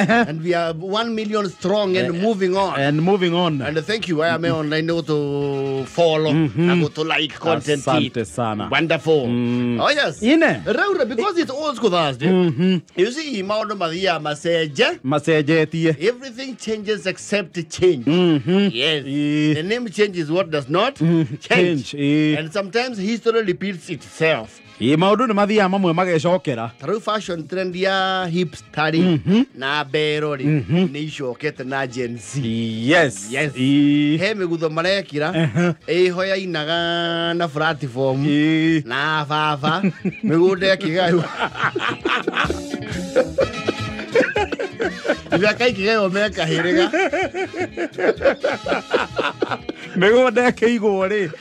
And we are 1 million strong and moving on. And moving on. And thank you. I am online to follow and to like content. Asante sana. Wonderful. Oh yes. Ine. Raura, because it's old school Thursday. You see, maundu mathia maseje. Masejetie. Everything changes except change. Yes. The name changes what does not change. And sometimes history repeats itself. Maundu ni mathia mamwe magecokera. Taru fashion trend ya hipster na berori ni icokete na Gen Z. Yes. Yes. He migutho marekira iho yainaga na platform na baba migunda ikigayo. Ithaka ikigayo mekahiriga. Migunda ikigwo ri.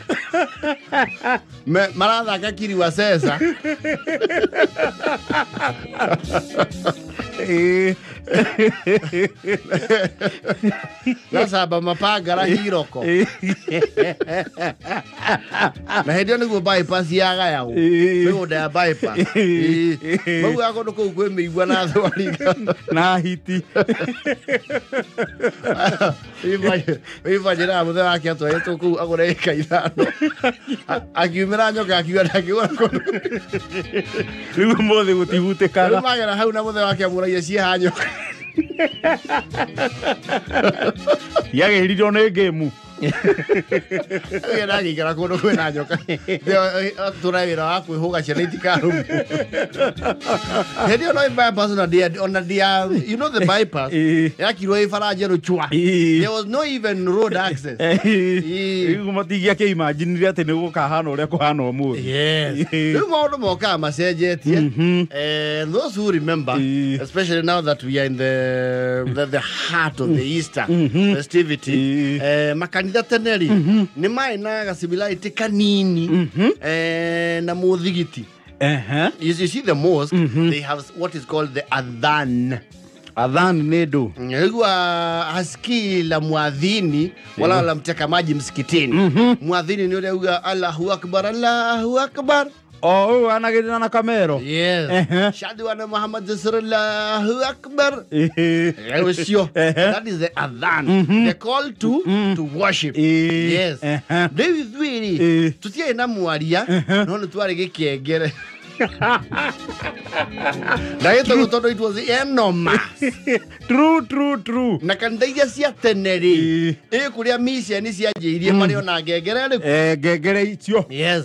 Marathaka kiri wa Cesa. Gacamba mapangara hiroko. Na hĩndĩ ĩyo nĩguo bypass yagayagwo. Mĩgũnda ya bypass. Maugaga kũndũ kũu kwĩ mĩigua na thwariga. Na hiti. Ĩbanjĩraga mũthee wake atwarĩtwo kũu agũre ĩka 5. Akiumĩra nyoka akiuga ndangĩgũra kũndũ. Rĩu ũmũthĩ gũtihutĩkaga. Rĩu magera hau na mũthee wake amũragia ciĩha nyoka. Yagĩririo nĩ ngĩmu. Agĩra agĩikara kũndũ kwĩna nyoka. Tũra wĩra wa kwĩhũga ciana itikarũmwo. Hĩndĩ ĩyo no bypass ona ndia, you know the bypass yakirwo ĩ bara njerũ chwa. There was no even road access. Rĩu matingĩakĩimaginire atĩ nĩ gũkahana ũrĩa kũhana ũmũthĩ. Yes. Rĩu maũndũ mokaga macenjetie. Those who remember, especially now that we are in the heart of the Easter festivity, makanitha tene rĩ nĩ marĩ na ga-similarity kanini na mũthigiti. You see the mosque, they have what is called the adhan. Adhan nĩ ndũ? Nĩguo hasikii la muadhini wala la mteka maji msikitini. Muadhini ni ule uga Allahu Akbar, Allahu Akbar. Oh, anagĩrĩra na kamero. Yes. Shahadu anna Muhammad Allahu Akbar. Ũcio. That is the adhan. The call to worship. Yes. Rĩu ithuĩ rĩ tũtiarĩ na mwaria no nĩ twarĩ gĩkengere. Ndagĩtagwo tondũ it was enormous. True, true, true. Na kanitha iria cia tene rĩ ĩ kũrĩa mission cianjĩirie marĩ ona ngengere rĩ. Ngengere icio. Yes.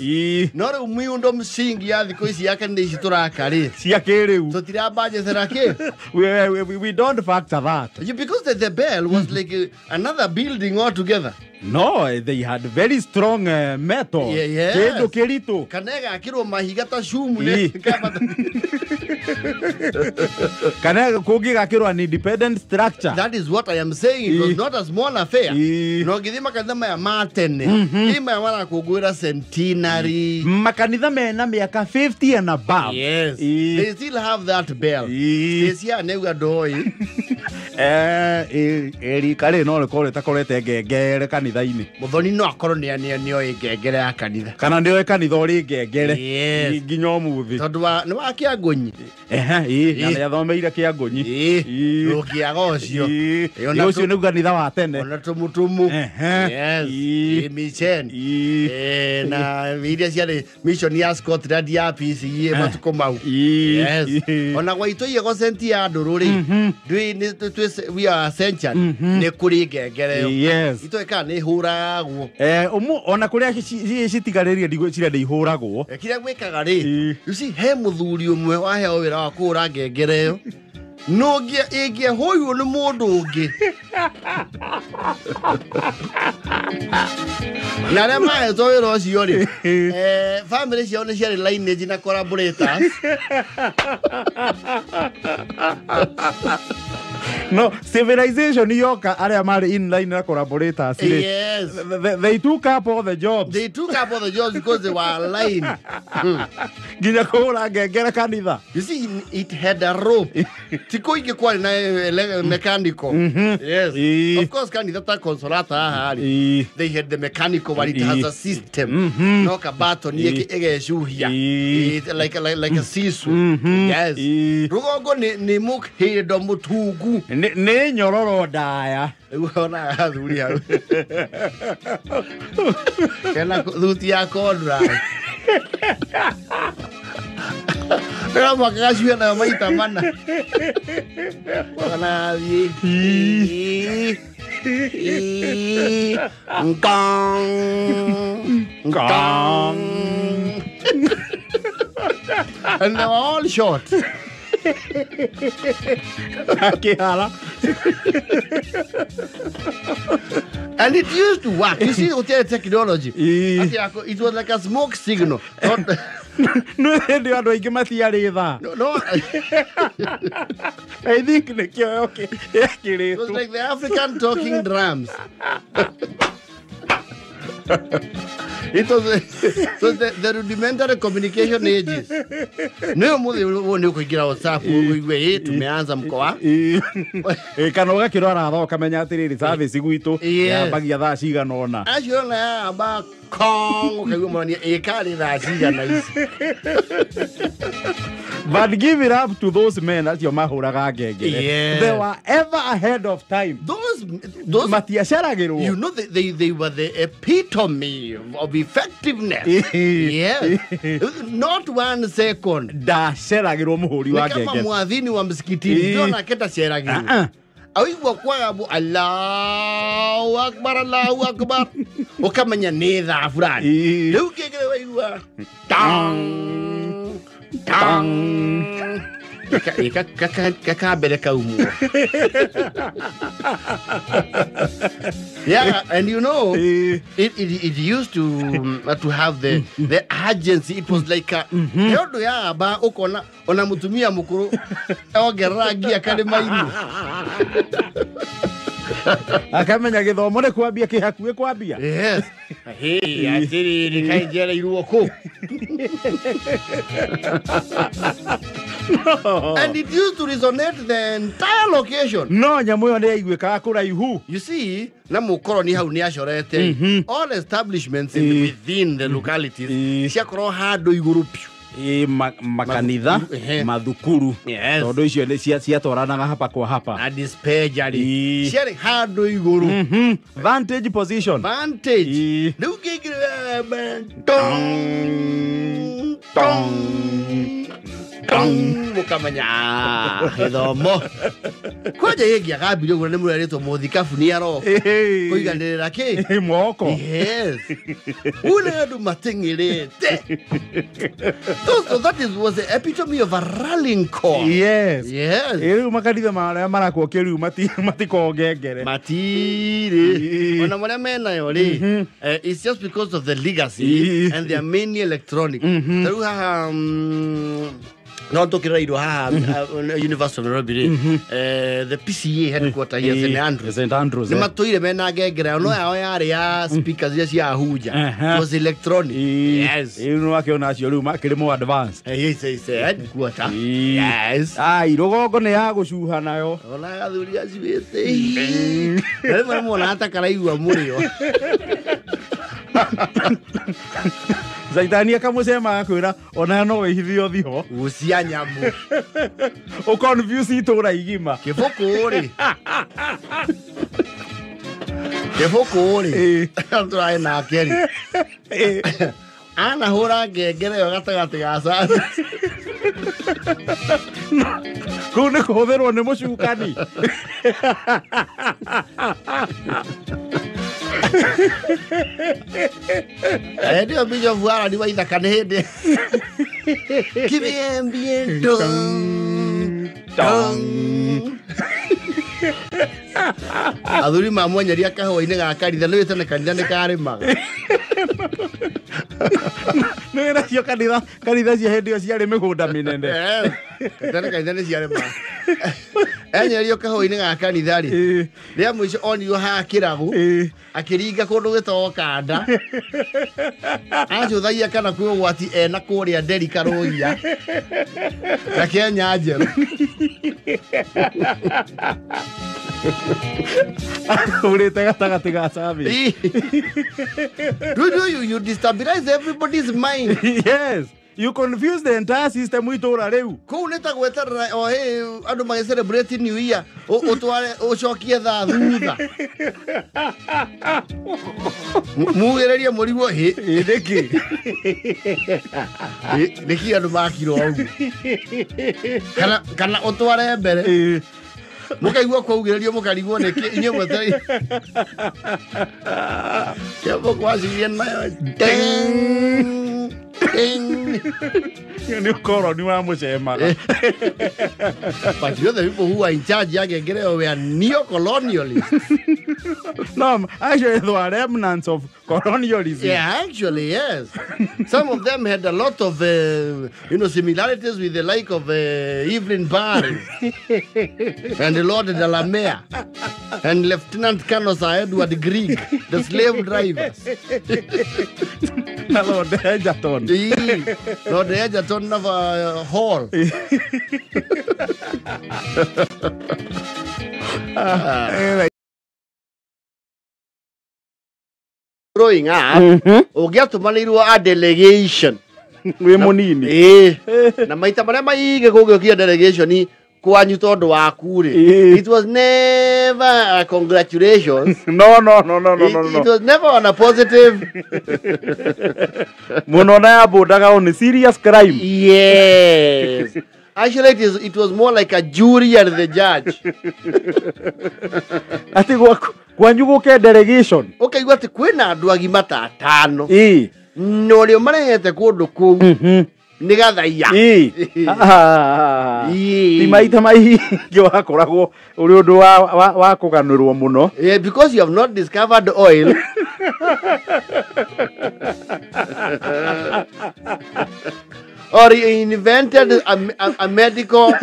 No rĩu miundo msingi ya thikũ ici ya kanitha ici tũraka rĩ cia kĩrĩu tũtirambanjecera kĩ. We don't factor that. Because the bell was like another building altogether. No, they had very strong metal. Yeah, yes. Kĩndũ kĩritũ. Kana ĩgakĩrwo mahiga ta cumu nĩ Kana kũngĩgakĩrwo an independent structure. That is what I am saying. It was not a small affair. No ngĩthiĩ makanitha maya ma tene. Ĩ maya marakũngũĩra centenary. Makanitha mena mĩaka 50 and above. Yes. They still have that bell. Stacia nĩuga ndoĩ. Rika rĩ no rĩkorwo rĩtakorete ngengere kanitha-inĩ. Mũthoni no akorwo nĩoĩ ngengere ya kanitha. Kana nĩoĩ kanitha ũrĩ ngengere. Yes. Nginya ũmũthĩ. Tondũ nĩ wa Kĩangũnyi. Na nĩathomeire Kĩangũnyi. Ndũngĩaga ũcio. Ũcio nĩguo kanitha wa tene. Ona tũmũtũmũ. Yes. Mission. Na iria ciarĩ mission ya Scotland ya PCEA matukũ mau. Yes. Ona gwa itũ igo centi ya ndũrũ rĩ. We are century. Nĩ kũrĩ ngengere ĩyo. Yes. Itũĩ kana nĩ ihũragwo. Ona kũrĩa citigarĩrie ndigwĩciria nĩ ihũragwo. Kĩrĩa gwĩkaga rĩ, you see, he mũthuri ũmwe waheo wĩra wa kũhũra ngengere ĩyo. No ĩngĩahũirwo nĩ mũndũ ũngĩ. Na arĩa mahetwo wĩra ũcio rĩ, family ciao nĩ ciarĩ lineage na collaborators. No, civilization yoka arĩa marĩ in line na collaborators rĩ. Yes. They took up all the jobs. They took up all the jobs because they were aligned. Nginya kũhũra ngengere kanitha. You see, it had a rope. Tiko ingĩ kwarĩ na mechanical. Yes. Of course, kanitha ta Consolata haha rĩ, they had the mechanical one. It has a system. No kabato ni ĩgecuhia. Like a sisu. Yes. Rũgongo nĩ mũkĩndo mũtungu. Nĩ nyororo ndaya. Rĩu ona athuri hau. Kena thuti ya kondra. Pero mwaka gacuia nayo maita mana. Ona thiĩ. Ngong. Ngong. And they were all short. Akĩhara. And it used to work. You see, with technology. It was like a smoke signal. No, hĩndĩ andũ aingĩ matiarĩ thaa. No. I think nĩkĩo It was like the African talking drums. It was so the rudimentary communication ages. No mũthĩ ũyũ nĩ ũkũingĩra WhatsApp ũigue ĩ tumeanza mkoa. Kana ũgakĩrora thaa ũkamenya atĩrĩrĩ service gwitũ yambagia thaa cigana ũna. Acio na yamba kong ũkaigua mũrania ĩkarĩ thaa cigana ici. But give it up to those men acio mahũraga ngengere. They were ever ahead of time. Those matiaceragĩrwo. You know, they were the epitome of effectiveness. Yes. Not 1 second. Ndaceragĩrwo mũhũri wa ngengere. Kama mwadhini wa msikitini ndio naketa ceragĩrwo. Awigua kwaga Allahu Akbar, Allahu Akbar. Ukamenya nĩ thaa fulani. Rĩu ngengere waigua tang tang. Kaka kaumwo. Yeah, and you know, it used to have the urgency. It was like a yondo ya ba ukona ona mutumia mukuru ongerera ngia karima-inĩ. Akamenya gĩthomo nĩ kwambia kĩ hakuhĩ kwambia. Yes. Hey, atĩrĩrĩ kaĩ njereirwo kũ. And it used to resonate the entire location. No nyamũ ĩyo nĩ yaiguĩkaga kũraihu. You see, na mũkoroni hau nĩ acorete all establishments within the localities ciakorwo handũ igũrũ piũ. Makanitha, mathukuru, tondũ icio nĩ ciatwaranaga hapa kwa hapa. Na dispensary ciarĩ handũ igũrũ. Vantage position. Vantage. Rĩu ngĩingĩra tong tong tong mũkamenya gĩthomo. Kwanja ĩngĩagambirie ũguo nĩ mũrerĩtwo mũthikabu nĩ aroka kũiganĩrĩra kĩ moko. Yes. Ule andũ mateng'erete. So that was the epitome of a rallying call. Yes. Yes. Rĩu makanitha marĩa marakwo kĩrĩu matikoragwo ngengere. Matirĩ. Ona marĩa menayo rĩ, it's just because of the legacy and they are mainly electronic. Rĩu haha no tukirairwo haha University of Nairobi rĩ, the PCA headquarter here St Andrews. St Andrews. Nĩ matũire mena ngengere no yao yarĩ ya speakers iria cia Ahuja. It was electronic. Yes. Rĩu nĩ wakĩona acio rĩu makĩrĩ more advanced. Yes, yes, headquarter. Yes. Ai rũgongo nĩ ya gũcuha nayo. Ona athuri acuĩte. Na rĩmwe nĩmuonaga ta karaigua mũrĩo. Zaitani akamũcema agakwĩra ona no wĩhithio thiho. Gucia nyamũ. Ũconfuse itũra igima. Kĩbũkũ rĩ. Kĩbũkũ rĩ. Tũrarĩ nake rĩ. Anahũra ngengere ĩyo gatagatĩ ga service. Kũu nĩ kũhũthĩrwo nĩ mũcukani. Ndio Bishop Wara ni wa ithaka nĩ hĩndĩ. Kĩmĩambie dong dong. Athuri mamwenyeria kahũa-inĩ ga kanitha nĩ wĩtane kanitha nĩ karĩmaga. Nĩ nacio kanitha cia hĩndĩ ĩyo ciarĩ mĩgũnda mĩnene. Kanitha nĩ ciarĩmaga. Enyerio kahũa-inĩ ga kanitha rĩ. Rĩa mũico onirwo haha kĩrabu. Akĩringa kũndũ gwĩtagwo kanda. Acũthagia kana kwĩ ũgwati ena kũrĩa Nderi Karũgia. Na Kenya njerũ. Urĩte gatagatĩ ga service. Do you destabilize everybody's mind? Yes. You confuse the entire system itũra rĩu. Kũu nĩ ta gweterera o hĩ andũ magĩ celebrate New Year ũtware ũcokie thaa thutha. Mugĩrĩrie mũrigwo hĩ. Nĩkĩ? Nĩkĩ andũ makirwo ũguo? Kana ũtware mbere. Mũkaigua kwaugĩrĩrio mũkarigwo nĩkĩ inyuĩ mwetereire. Kĩambo kwacirie nayo. Ding! Ding! Nĩ ũkoroni wa mũcemaga. But you know the people who are in charge ya ngengere were neo-colonialists. No, actually they were remnants of colonialism. Yeah, actually, yes. Some of them had a lot of, similarities with the like of Evelyn Barry and the Lord Delamere and Lieutenant Colonel Sir Edward Grigg, the slave drivers. Na Lord Egerton. Lord Egerton of Hall. Growing up, ũngĩatũmanĩirwo a delegation. Wĩ mũnini. Na maita marĩa maingĩ kũngĩũkia delegation kwanyu tondũ waku rĩ. It was never a congratulations. No. It was never on a positive. Mũno na yabũndaga on serious crime. Yes. Actually, it was more like a jury and the judge. Ati kwanyu gũke delegation. Ũkaigua atĩ kwĩna andũ agima ta atano. Na ũrĩa marehete kũndũ kũu nĩ gathaiya. Ti maita maingĩ wakoragwo ũrĩ ũndũ wa kũganĩrwo mũno. Because you have not discovered oil. Or he invented a medical.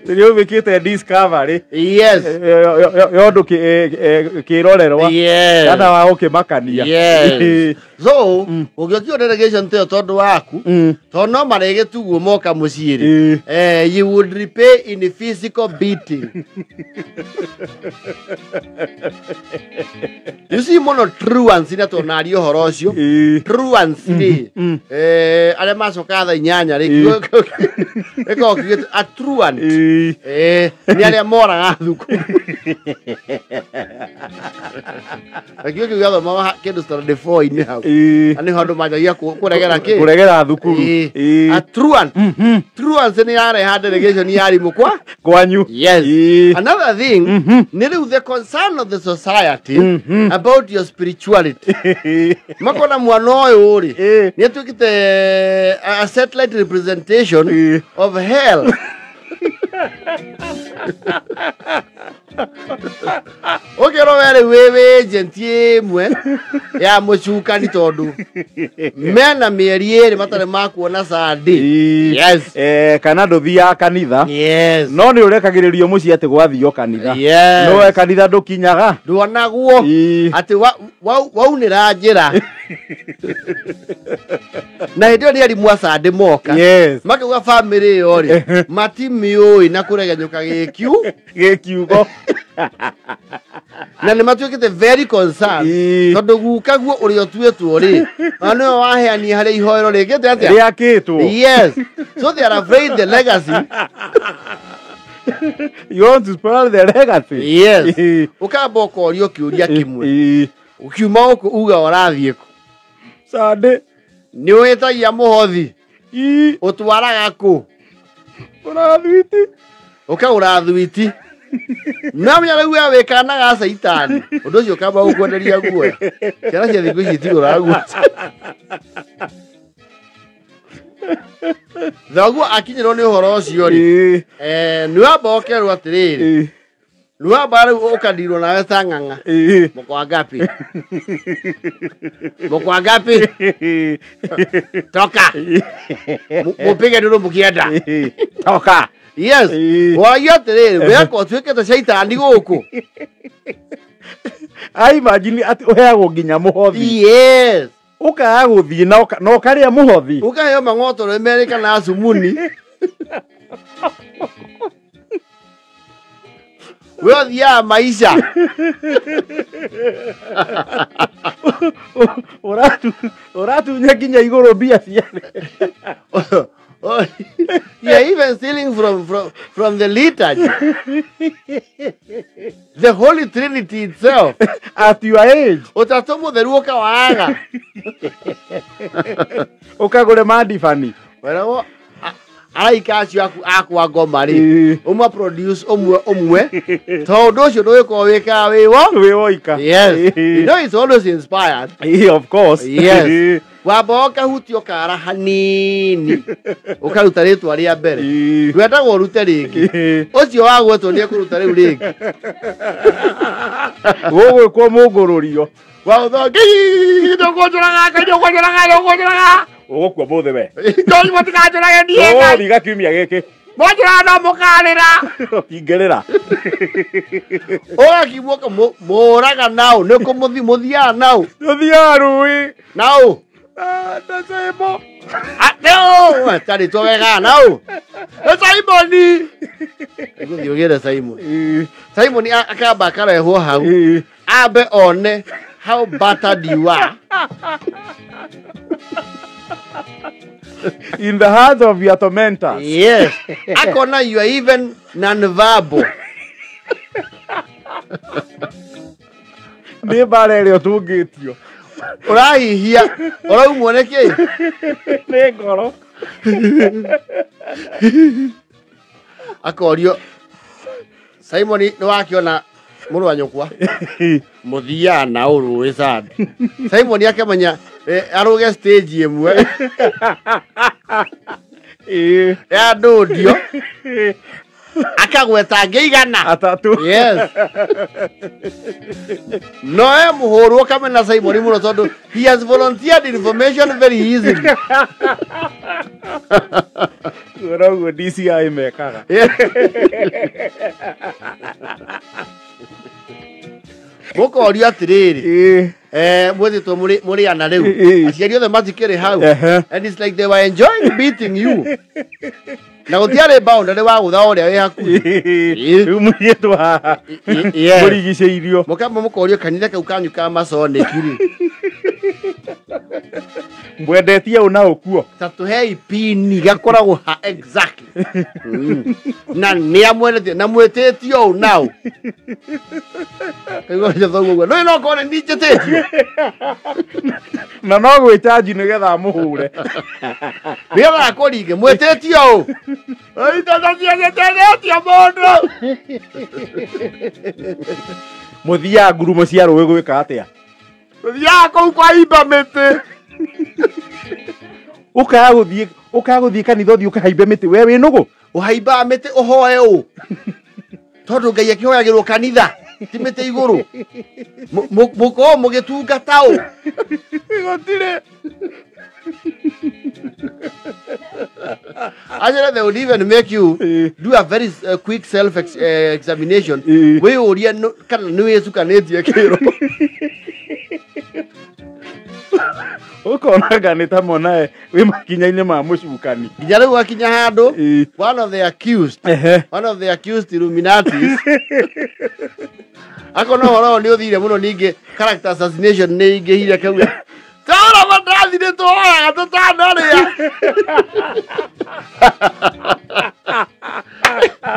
Nĩ discovery. Yes. Yondu kĩrorerwa. Yes. Kana wa gũkĩmakania. Yes. So, ũngĩokio delegation teo tondũ waku, tondũ no marĩgĩtuguo moka mũciĩ rĩ, you would repay in physical beating. You see mũno truancy na tũnaria ũhoro ũcio. Truancy rĩ, arĩa macokaga thaa inyanya rĩ, gĩkoragwo kiugĩte a truant. Nĩ arĩa moraga thukuru. Nakĩo kĩu gĩathomaga kĩndũ standard 4-inĩ hau. Na nĩho andũ manjagia kũregera kĩ? Kũregera thukuru. A truant. Truancy nĩ yareha delegation ya arimũ kwa? Kwanyu. Yes. Another thing, nĩ rĩu the concern of the society about your spirituality. Makona mwana ũyũ rĩ, nĩ atuĩkĩte a satellite representation of hell. Ũkĩrwo we rĩu wĩ agent ĩmwe ya mũcukani tondũ mena mĩeri ĩrĩ matarĩ makuona Sunday. Yes. Kana ndũthiaga kanitha. Yes. No nĩ ũrekagĩrĩrio mũciĩ atĩ gwathio kanitha. Yes. No we kanitha ndũkinyaga. Nduonagwo atĩ waunĩra njĩra. Na hĩndĩ ĩyo nĩ arimũ a Sunday moka. Yes. Makauga famĩlĩ ĩyo rĩ matimĩũĩ na kũregenyũka gĩkiugo. Na nĩ matuĩkĩte very concerned tondũ gukaguo ũrĩa ũtuĩtwo rĩ na nĩwe waheania harĩa ihoero rĩkĩte atĩa? Rĩakĩtwo. Yes. So they are afraid the legacy. You want to spoil the legacy. Yes. Ũkamba ũkorio kĩũria kĩmwe. Ũkiuma gũkũ uga ũrathiĩ kũ? Sunday. Nĩ wĩtagia mũhothi. Ũtwaraga kũ? Ũgũraga thwiti. Ũkagũra thwiti. No menya rĩu we wĩ kana ga caitani. Ũndũ ũcio ũkamba gũkwenderia guoya. Ciana cia thikũ ici itigũraga guoya. Thoguo akinyĩrwo nĩ ũhoro ũcio rĩ, nĩ wamba ũkerwo atĩrĩrĩ, nĩ wamba rĩu ũkandirwo nawe ta ng'ang'a. Mko wangapi? Mko wangapi? Toka. Mupige nduru mkienda. Toka. Yes. Waragia atĩrĩrĩ, wekwa ũtuĩkĩte caitani gũkũ. I imagine atĩ ũheagwo nginya mũhothi. Yes. Ũkaga gũthiĩ na ũkarĩa mũhothi. Ũkaheo mang'otoro merĩ kana acumuni. We ũthiaga maica. Ũratunya nginya igũrũ mbia cia. You're even stealing from the liturgy. The Holy Trinity itself. At your age. Ũtatũ mũtheru ũkawaga. Ũkagũre mandibani. Weragwo araika acio akwa ngoma rĩ, ũma produce ũmwe ũmwe, tondũ ũcio ndũgĩkorwo wĩkaga wĩ woika. Yes. You know it's always inspired. Of course. Yes. Wamba ũkahutia ũkara hanini, ũkaruta rĩtwa rĩa mbere. Ndwendagwo ũrute rĩngĩ. Ũcio wagwetwo nĩ ekũruta rĩu rĩngĩ. Gũgwĩkwo mũngũrũrio. Ndũkũnjũraga. Ũgũkua mũthĩ we. Ngai mũtikanjũrage niĩ Ngai. Ũgũthiga kiumia gĩkĩ. Mwanjũraga no mũkarĩra. Ingĩrĩra. Ũgakiumwo mũraga nao, nĩ kũmũthi mũthiaga nao. Tũthiaga rũĩ. Nao. Ndacembo. Ateo, tarĩ twawega nao. Simoni. Gũthiĩ ũgĩre Simon. Simon akamba akarehwo hau. Ambe one how battered you are. In the hands of your tormentors. Yes. Akona you are even non-verbal. Nĩ mbara ĩrĩa ũtungĩtio. Ũrahihia, ũraumwo nĩ kĩ? Nĩ ngoro. Akorio, Simon nĩ wakĩona mũrũ wa nyũkwa? Mũthiaga na ũrũĩ sana. Simon akĩmenya arũge stage ĩmwe. Ya ndũndio. Akagweta ngĩigana. Atatũ. Yes. No e mũhũrwo kamena Simon mũno tondũ he has volunteered information very easily. Ũraguo DCI mekaga. Mũkorio atĩrĩrĩ, mwĩtĩtwo mũrĩ ana rĩu. Aciari othe matikĩrĩ hau. And it's like they were enjoying beating you. Na gũtiarĩ boundary wa gũtha ũrĩa wĩ hakuhĩ. Rĩu mũiyĩtwo haha. Mũrigicĩirio. Mũkamba mũkorio kanitha kau kanyu ka Masonic rĩ. Mwendetie ũ na ũkuo. Ta tũhei pini gakoragwo ha exactly. Na nĩ amwendetie na mwĩtĩtio ũ nao. Kaigua thoguo ũguo. No no korwo nĩ njĩtĩtio. Na no gwĩchanji nĩgetha amũhũre. Nĩgetha akũringe mwĩtĩtio ũ. Ĩtathiĩtio mũndũ. Mũthiaga ngurumo cia rũĩ gwĩka atĩa? Mũthiaga kũu kwaimba mĩtĩ. Ũkaga gũthiĩ kanitha ũthiĩ ũkahaimbe mĩtĩ we wĩ nũgũ? Ũhaimbaga mĩtĩ ũhoe ũ? Tondũ Ngai akĩhoyagĩrwo kanitha ti mĩtĩ igũrũ. Mũkorwo mũgĩtungata ũ? Gũtirĩ. Actually, they would even make you do a very quick self examination. Wĩyũrie kana nĩ wĩcukanĩtie kĩro. Ũkonaga nĩ ta monae wĩ makinya-inĩ ma mũcukani. Nginya rĩu akinya handũ, one of the accused, one of the accused Illuminatis, akona ũhoro ũyũ nĩ ũthire mũno ningĩ character assassination nĩ ingĩhire kauga. Taura mandathi nĩ twoyaga tũtanarĩa.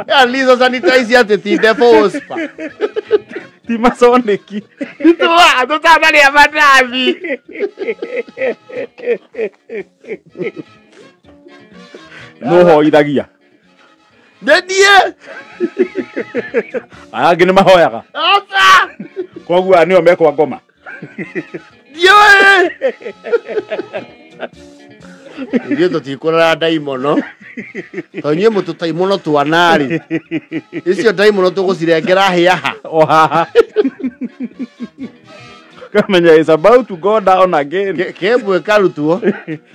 At least sanitize atĩ ti devil whisper. Ti masoniki. Nĩ tũtanarĩa mandathi. Nũ hoithagia? Nĩ niĩ. Aya angĩ nĩ mahoyaga. Aca. Koguo aya nĩo mekwa ngoma. Ndiũĩ. Ithuĩ tũtikũrora ndaimono. Tondũ inyuĩ mũtũtaimono twana-rĩ. Icio ndaimono tũgũcirengera hĩa ha. O haha. Kamenya is about to go down again. Kĩmwe karutwo.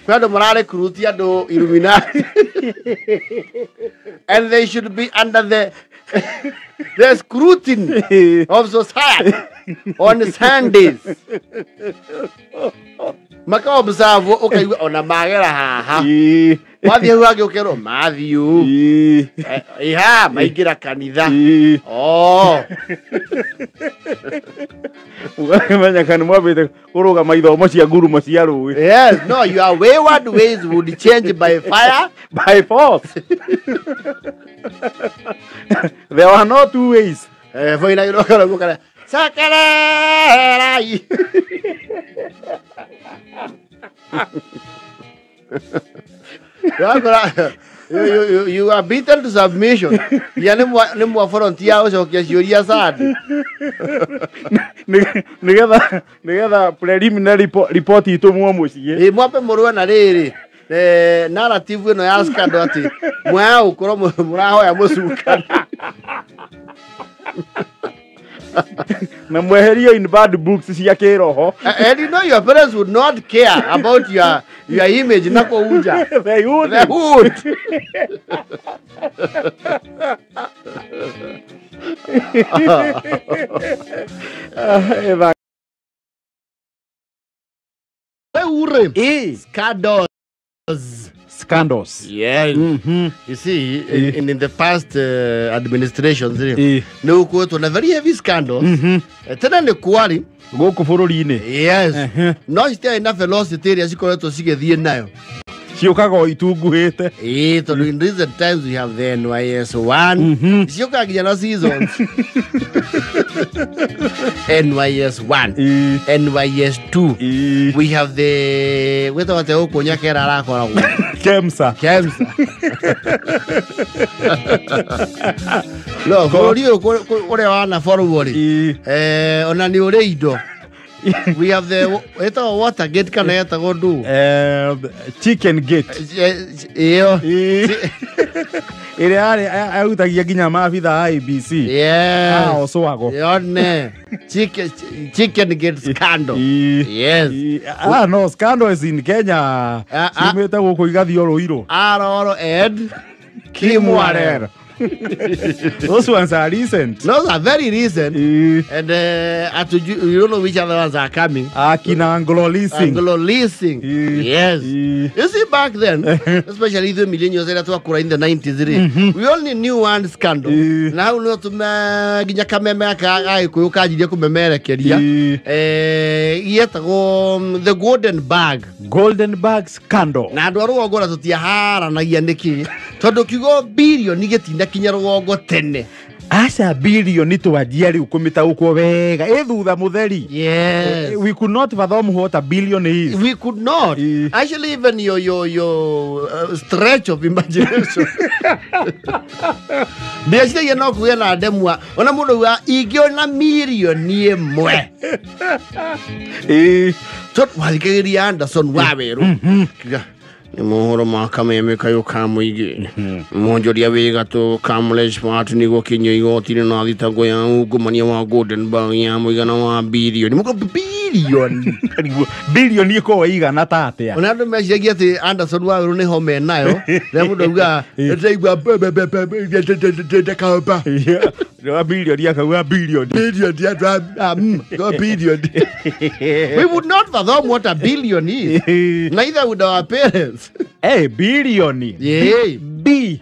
Kwĩ andũ mararekruti andũ Illuminati. And they should be under the scrutiny of society on Sundays. Maka observe ukaigua ona magera haha. Wathiĩ hau hangĩ ũkerwo Matthew. Iha maingĩra kanitha. Oh. Ũgakĩmenya kana mwambĩte kũrũgama ithomo cia ngurumo cia rũĩ. Yes, no, your wayward ways would change by fire. By force. There are no two ways. Voina gĩrokero gũkara Sakererai. You are beaten to submission. Ya nĩ mwa frontier ũcokia ciũria sadi. Nĩgetha preliminary report itũmwo mũciĩ. Ĩ mwambe mũrũe na rĩrĩ narrative ĩno ya scandal atĩ mwaya gũkorwo mũrahoya mũcukani. Na mweherio in bad books cia kĩroho. And you know your parents would not care about your image na kũunja. They would. They would. Scandals. Scandals. Yeah. You see, in the past administrations, no quote on a very heavy scandals. Tena nĩ kwari gũkũ bũrũri-inĩ. Yes. No citiarĩ na velocity ĩrĩa cikoretwo cigĩthiĩ nayo. Ciũkaga o itunguhĩte. Ĩĩ, tondũ in recent times we have the NYS1. Ciũkaga nginya na seasons. NYS1, NYS2. We have the gwĩtagwo atĩa gũkũ Nyakera arakoragwo? Kemsa. Kemsa. No, bũrũri ũyũ ũrĩa wanaborwo rĩ, ona nĩ ũrĩ indo. We have the ĩtagwo Watergate kana ĩtagwo ndũ? Chicken Gate. Ĩyo. Ĩrĩa yarĩ yarutagia nginya maabitha a ABC. Yes. Ocwago. Yone. Chicken Gate scandal. Yes. No, scandal is in Kenya. Ciumĩte gũkũ igathiĩ o Ruiru. Aroro and Kimwarer. Those ones are recent. Those are very recent. And you don't know which other ones are coming. Akina Anglo Leasing. Anglo Leasing. Yes. You see, back then, especially the millennials in the 90s, we only knew one scandal. Now, no to nginya kameme aka Gĩkũyũ kanjirie kũmemerekeria. Yetagwo the Golden Bag. Golden Bag scandal. Na andũ a rũgongo na tũtiaharanagia nĩkĩ tondũ kiugo bilioni gĩtina kinya rũgongo tene. Aca bilioni twanjia rĩu kũmĩtaũkwo wega ĩ thutha mũtheri. Yes. We could not fathom what a billion is. We could not. Actually, even your stretch of imagination. Ndĩreciria no kũgĩa na ndemwa ona mũndũ auga ingĩona mirioni ĩmwe. Tondũ wathikagĩrĩria Anderson Wawerũ. Kiuga nĩ mohoro ma kameme kayũ ka mũingĩ mwonjoria wĩ gatũ Kamlesh Pat nĩ gũkinyio igoti-inĩ na thitango ya ungumania wa Golden Bag ya mũigana wa bilioni mũko bilioni bilioni ĩkorwo ĩigana ta atĩa. Ona andũ meciragia atĩ Anderson Wawerũ nĩ homa enayo rĩrĩa mũndũ auga ndĩraigua ndakamba bilioni akauga bilioni bilioni andũ bilioni. We would not fathom what a billion is. Neither would our parents. Hey, billion. Yeah. B.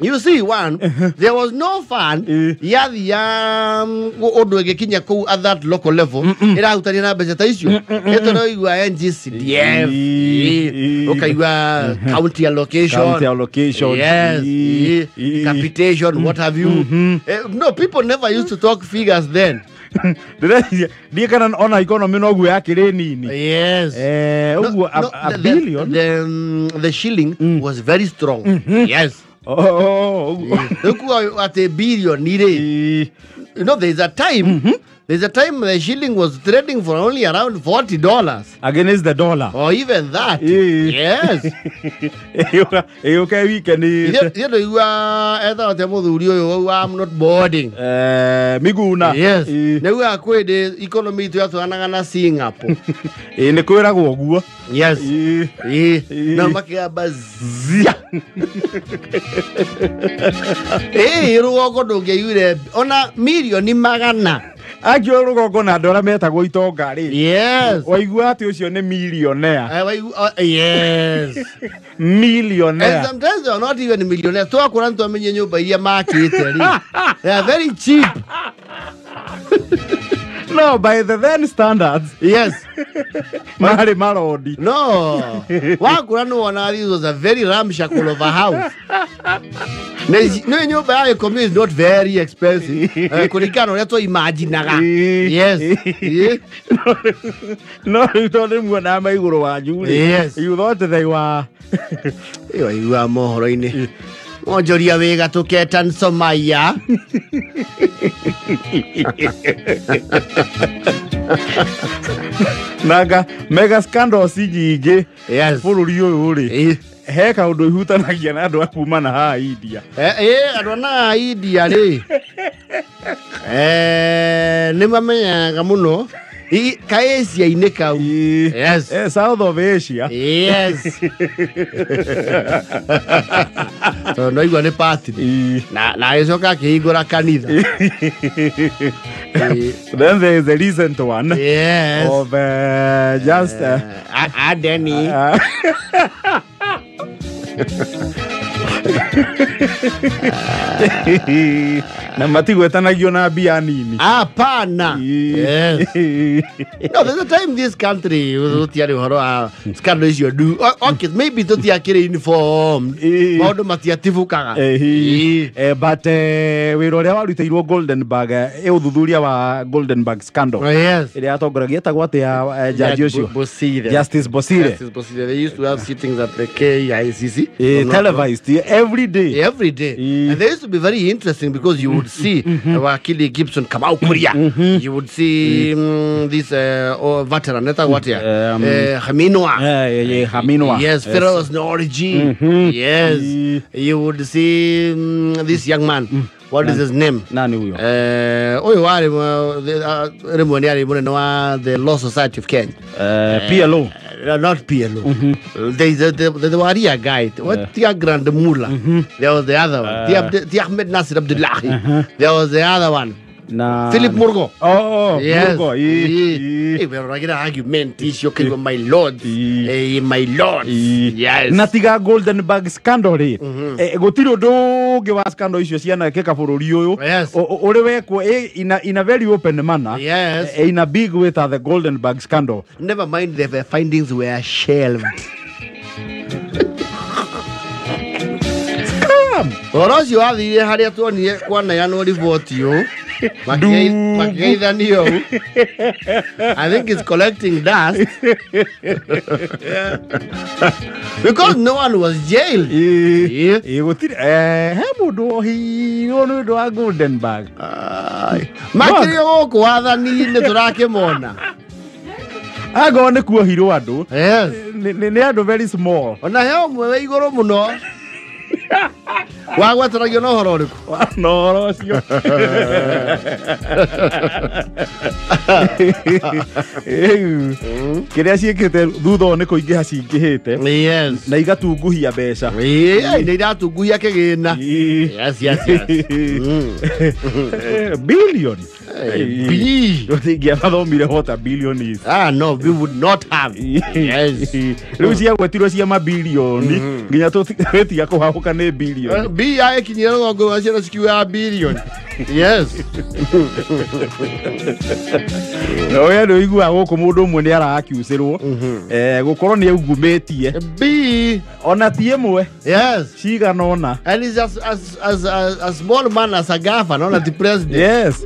You see, one, there was no fund. Yathi ya ũndũ ĩgĩkinya kũu at that local level ĩrahutania na mbeca ta icio. Ĩtũraigua NGCDF, ũkaigua county allocation. County allocation. Yes. Capitation, what have you. No, people never used to talk figures then. Ndiĩ kana ona economy noguo yakĩrĩ nini. Yes. Ũguo a billion. The shilling was very strong. Yes. Oh, rĩu kuga atĩ bilioni rĩ You know, there's a time there's a time the shilling was trading for only around $40 against the dollar or even that. Yes. Ĩyũke wikendi. Ithe igua etha te muthuri uyu I'm not boarding. Miguna. Yes. Nĩguo kwĩ economy itu yatwaranaga na Singapore. Ĩ nĩ kwĩragwo ũguo. Yes. Na makĩamba zia. Rũgongo ndũngĩaiguire ona mirioni 100. Akio rũgongo na andũ arĩa metagwo itonga rĩ. Yes. Waigua atĩ ũcio nĩ millionaire. Yes. Millionaire. And sometimes they are not even millionaires. Twakũra nĩ twamenye nyũmba iria makĩte rĩ. They are very cheap. No, by the then standards. Yes. Marĩ marodi. No. Wakũra nĩ wona this was a very ramshackle of a house. Nĩ nyũmba ya gĩkomio is not very expensive. Kũringana ũrĩa twaimaginaga. Yes. No, rĩu tondũ muonaga ma igũrũ wanyu rĩ. Yes. You thought they were. Ĩyo iguaga mohoro-inĩ. Monjoria wĩ gatũ ketan Somaya. Naga mega scandals nyingĩ. Yes. Bũrũri ũyũ rĩ. He kaũndũ ihutanagia na andũ a kuma na haha India. Andũ na India rĩ. Nĩ mamenyaga mũno. Ka Asia-inĩ kau. Yes. South of Asia. Yes. Tondũ no igua nĩ party. Na agĩcoka akĩhingũra kanitha. Then there is a recent one. Yes. Of just Adeni. Na matigwetanagio na mbia nini. Hapana. Yes. No, there's a time this country tutiarĩ ũhoro wa scandal icio ndu. Okay, maybe tutiakĩrĩ informed. Maũndũ matiatibukaga. But wĩra ũrĩa warutĩirwo Goldenberg, ũthuthuria wa Goldenberg scandal. Yes. Ĩrĩa yatongoragia etagwo atĩa jaji ũcio? Bosire. Justice Bosire. Justice Bosire. They used to have sittings at the KICC. Televised every day. Every day. And they used to be very interesting because you would see Wakili Gibson Kamau Kuria. You would see this veteran, what Haminwa. Haminwa. Yes, Feroz Norji. Yes. You would see this young man. What is his name? Nani huyo? Huyo wale the Law Society of Kenya. PLO. Not PLO. There's the Waria guy. What Tia Grand Mula. There was the other one. Tia Ahmed Nasir Abdullahi. There was the other one. Na Philip Murgo. Oh, yes. Murgo. Hey, we are argument issue my lord. My lord. Yes. Na tiga Goldenberg scandal ri. Gutiri undu ungi wa scandal icio cianekĩka bũrũri ũyũ. Yes. Ũrĩ wekwo in a very open manner. Yes. In a big way ta the Goldenberg scandal. Never mind the findings were shelved. Scam. Ũhoro ũcio wathire harĩa tuonire kwaneanwo riboti ũũ. Makigeithanio. I think it's collecting dust. Because no one was jailed. He mũndũ wohirwo nĩ ũndũ wa Goldenberg. Makĩria gũkũ wathani-inĩ tũrakĩmona. Angorwo nĩ kuohirwo andũ. Yes. Nĩ andũ very small. Ona he ũmwe wĩ igũrũ mũno. Wagwatanagio na ũhoro ũrĩkũ? Na ũhoro ũcio. Kĩrĩa ciĩkĩte thutha ũyũ nĩ kũingĩha cingĩhĩte. Yes. Na igatunguhia mbeca. Nĩ iratunguhia kĩgĩna. Yes, yes, yes. Billion. B. Tũtingĩathomire what a billion is. Ah, no, we would not have. Yes. Rĩu ciagwetirwo cia mabilioni nginya tũtiga kũhahũka nĩ bilioni. B ya ĩkinyire rũgongo rwa ciana cikiugaga billion. Yes. No we nĩ ũiguaga gũkũ mũndũ ũmwe nĩ arakiucĩrwo gũkorwo nĩ aungumĩtie B ona ti ĩmwe. Yes. Cigana ũna. And he's as a small man as a governor, not the president. Yes.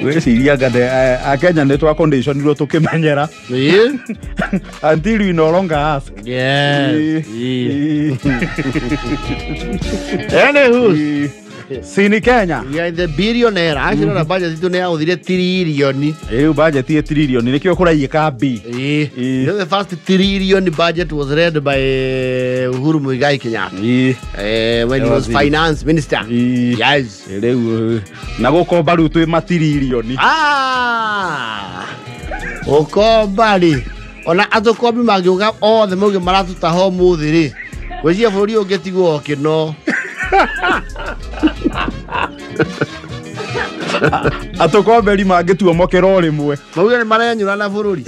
Gwĩciria anga Akenya nĩ twa conditionirwo tũkĩmenyera. Until we no longer ask. Yes. Yes. Anywho, Sini Kenya. We are in the billionaire. Actually, na budget itu nĩ yaũthire tiririoni. Rĩu budget ĩ tiririoni nĩkĩo kũraiĩka B. Ĩĩ. You know, the first trillion budget was read by Uhuru Muigai Kenyatta. When he was finance minister. Yes. Rĩu na gũkomba rĩu twĩ matiririoni. Ah! Ũkomba rĩ, ona atũkombi mangĩũka othe mauge maratũtaha ũmũthĩ rĩ, gwĩciria bũrũri ũngĩtigwo ũkĩno. Atũkomberi mangĩtuomokera o rĩmwe. Mauge nĩ marenyũra na bũrũri.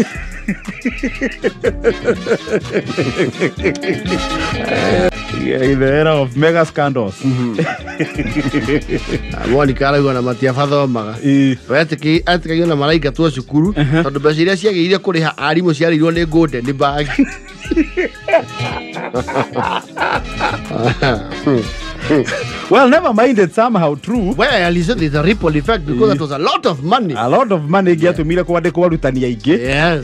In the era of mega scandals. Monica arauga na matiabathomaga. Etĩkagio na maraingatwo cukuru tondũ mbeca iria ciagĩrĩire kũrĩha arimũ ciarĩirwo nĩ Golden Bag. Well, never mind, it's somehow true. Well, you said there's a ripple effect because that was a lot of money. A lot of money ingĩatũmire kwandĩkwo arutani aingĩ. Yes.